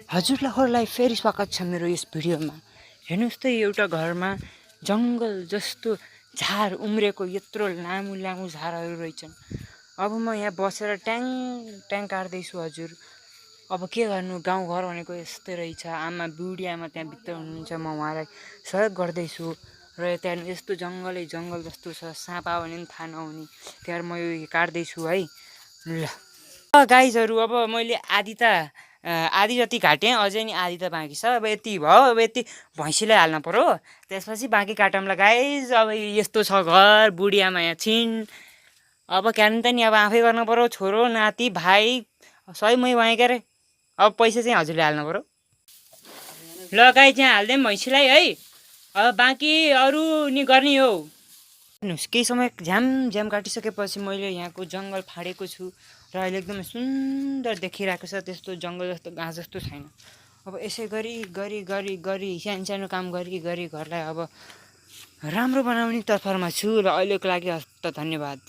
हजुरलाई फेरि स्वागत छ मेरो यस भिडियोमा। हेर्नुहोस् त एउटा घरमा जङ्गल जस्तो झार उम्रेको यत्रो लामो लामो झारहरू रहेछन्। अब म यहाँ बसेर ट्याङ ट्याङ काट्दैछु हजुर। अब के गर्नु, गाउँघर भनेको यस्तै रहेछ। आमा बुढी आमा त्यहाँभित्र हुनुहुन्छ, म उहाँलाई सहयोग गर्दैछु र त्यहाँ यस्तो जङ्गलै जङ्गल जस्तो छ, साँप आयो भने पनि थाहा नहुने। त्यहाँ म यो काट्दैछु है। ल गाइजहरू, अब मैले आधी जति काटेँ, अझै नि आधी त बाँकी छ। अब यति भयो, अब यति भैँसीलाई हाल्न पर्यो, त्यसपछि बाँकी काटौँला गाइज। अब यस्तो छ घर, बुढी आमा यहाँ छिन्। अब क्यान त नि अब आफै गर्न पर्यो, छोरो नाति भाइ सबै मै भएँ के अरे। अब पैसा चाहिँ हजुरले हाल्नु पर्यो। ल गाई चाहिँ हालिदिउँ भैँसीलाई है। अब बाँकी अरू नि गर्ने हो। हेर्नुहोस्, केही समय झ्याम काटिसकेपछि मैले यहाँको जङ्गल फाँडेको छु र अहिले एकदमै सुन्दर देखिरहेको छ। त्यस्तो जङ्गल जस्तो घाँस जस्तो छैन। अब यसै गरी सानो काम गरी घरलाई अब राम्रो बनाउने तर्फरमा छु र अहिलेको लागि हस्त धन्यवाद।